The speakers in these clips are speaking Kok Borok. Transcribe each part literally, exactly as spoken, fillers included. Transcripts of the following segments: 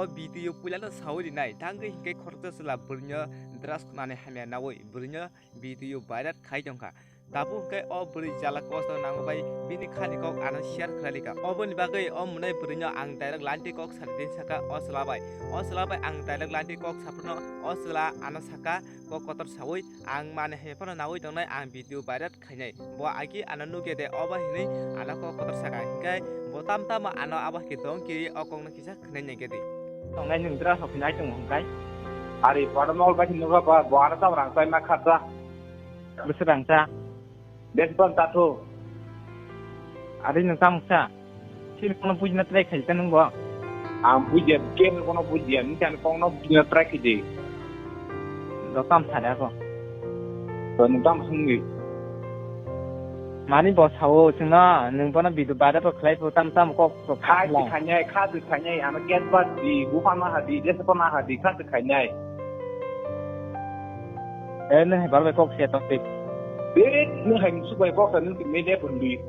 O video puilano sawi rinai, tangwi hinkhe khoroksa chwla bwrwino drugs manwi hamya nawi bwrwino video viral khai tongkha. Tabuk hinkhe o bwrwi jala kosto nangma bai bini khani kok ano share khlai rikha. Oboni bagwi o mwnai bwrwino ang direct line twi kok sari din saka o chwla bai. O chwla bai ang direct line twi kok saphano o chwla ano saka kok kotor sawi ang manwi hamya phano nawi tongnai, ang video viral khainai. Bo agi ano nukya de obo hinwi ano kok kotor saka, hinkhe bo tam tamo ano abo hai khe dong kiri o kokno kisa khwnai nai khe di. Tongnai nwng dra sok hinai tong hwnkai. Ari pada mol bai hinwi ba bo ano tam rang chai ma khatsa. Bwswk rang cha? Des ban ta tho. Ari nwng tam cha? Sini kono bujina try khai ta nwng bo? Ang bujiya, keno kono bujiya, nini kokno bujina try khai di. Do tam sa da ko. To nwng tam sung di. Mani bo sao chwngno, nwng bono video viral rok khlai phu tam tam kok rok kha kha khlai. Khainai, kha di khainai, ano get bat di, buphang na hadi, jesa pa na hadi, kha di khainai. Eh, nwng hai bar bai kok se tok tik. Eh, nwng hai musuk bai kok sa nwng tik media pun di.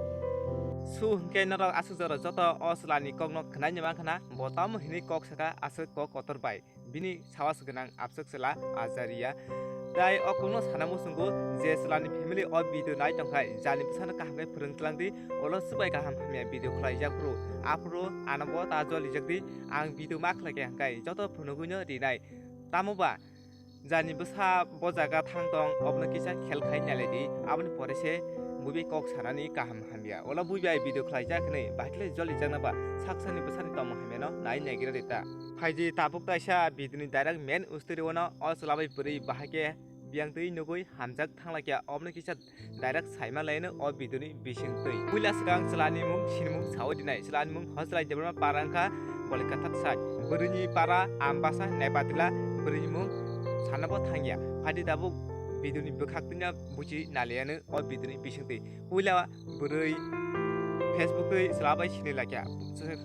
Su hwnkhe norok aswk jora joto o chwlani kokno khwnai ni mankha na, bo tamo hinwi kok saka aswk kok kotor bai. Bini sawas gwnang abswk chwla Azaria. Tai o kokno sana muchungo je chwlani family o video nai tongkhai, jani bwsano kaham khe phwrwng twlang di, ulo swbai kaham hamya video khlaijak phuru. Aphuru ano bo ta jolijak di, ang video ma khlai khe hwnkhe joto phunugwino rinai. Tamo ba jani bwsa bo jaga thang tong, obno kisa khel khai nailai di, aboni pore se buibai kok sanani kaham hamya. Ulo buibai video khlaijak hinwi bahai khe jolijakna ba saksani bwsani tongmung hamyano nai naigira di ta. Phaidi tabuk taisa bidini direct main usturi wano o chwla bai bwrwi bahai khe biyang twi nugwi hamjak thanglaikha, oboni kisa direct saima laino o bidini bising twi. Puila swkang chwlani mung sinimung sawi dinai, chwlani mung Hojlai Debbarma para wngkha Bolikathat side. Bwrwini para Ambasa Nepatila, bwrwini mung sanabo thangya. Phaidi tabuk bidini bwkhak twino buchi naliano o bidini bising twi. Puila bwrwi Facebook twi chwla bai sini laikha.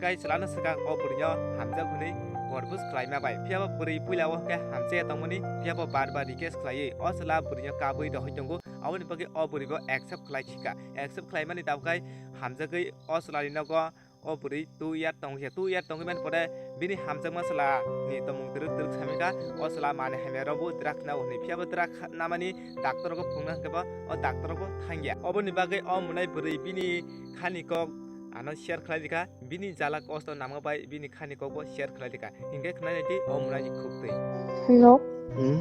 Kai chwlano swkang o bwrwino hamjak hwnwi propose khlaima bai. Phiya bo bwrwi puila o hwnkhe hamjak ya tongmani, phiya bo bar bar request khlaiwi o chwla bwrwino kabui rohoi tongo. Aboni bagwi o bwrwi bo accept khlai thika. Accept khlaimani tabuk khai hamjagwi o chwlani nogo o bwrwi two year tongkhe, two year tongwi mani pore bini hamjakma chwla ni tongmung twrwk twrwk samikha. O chwla manwi hamya rokbo drug nao hwnwi, phiya bo drug namani doctor rokbo phunukna hwnkhe bo o doctor rokbo thangya. Oboni bagwi o mwnai bwrwi bini khani kok ano share khlai rikha, bini jala kosto nangma bai bini khani kokbo share khlai rikha. Hinkhe khwnai naidi o mwnai ni khuk twi. Hello. Hmm?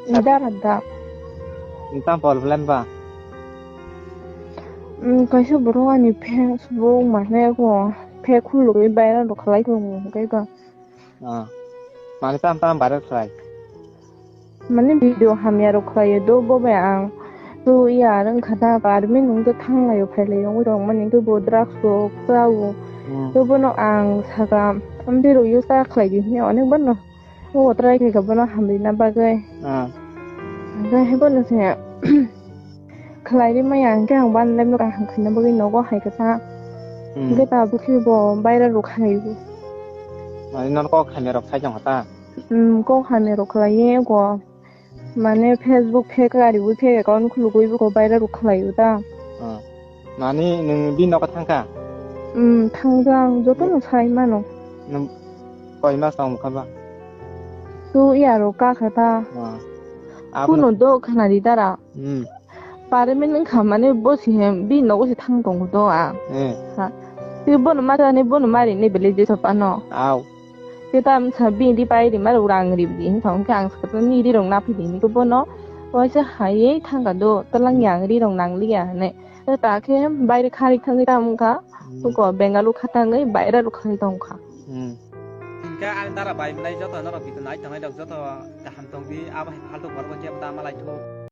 Idar ada. Tang problem ba? Hmm, kaisa borok ani Facebook mane ko Facebook khulugwi viral rok khlai tongo, hwnkhe ba? Ah. Mane tam tam viral khlai? Mane video hamya rok khlai do, bo bai ang to iya rwng kha da, army nung to thang lai o, phai lai o, wngwi rok mani to bo drugs rok cha o. Hmm. To bono ang saka, amtwi rok use ta khlai di hwnwi onek bar no. O try khe ka bono hamrina bagwi. Ah. Hwnkhe hai bono se khlai ri maya, hwnkhe ang bana lemno kaham khaina bagwi nogo hai khe ta. Hmm. Hwnkhe tabuk khe bo viral rok khlai o. Mane nono kok hamya rok sai tong kha ta? Hmm, kok hamya rok khlai o go. Mane Facebook fake ari bo fake account khulugwi bo viral rok khlai o ta. Ah. Mane nwng bini nogo thang kha? Hmm, thang jang joto no sai mano. Nwng koi mas tong kha ba? Tu iya ro ka kha ta. Ah. Abo kuno do khana di dara. Hmm. Pare men wng kha mane bo si hem bini nogo si thang tong do a. Eh. Ha. Ti bono ma jani bono mari ni bele je sopa no. Au. Te ta wngkha bini ri pai ri ma rok rang ri di wngkha, hwnkhe ang sakha ni ri rok na phai di hinwi bono waisa hai thangkha do, twlang yang ri rok nang liya hinwi. Ta khe baire kharwi thangwi ta wngkha, hmm, huko Bengaluru kha thangwi baire rok kharwi tongkha. Hmm. Hinkhe ani dara bai mwnai joto norok video nai tongnai rok joto kaham tong di, abo hai faltu borok khe ta malai thu.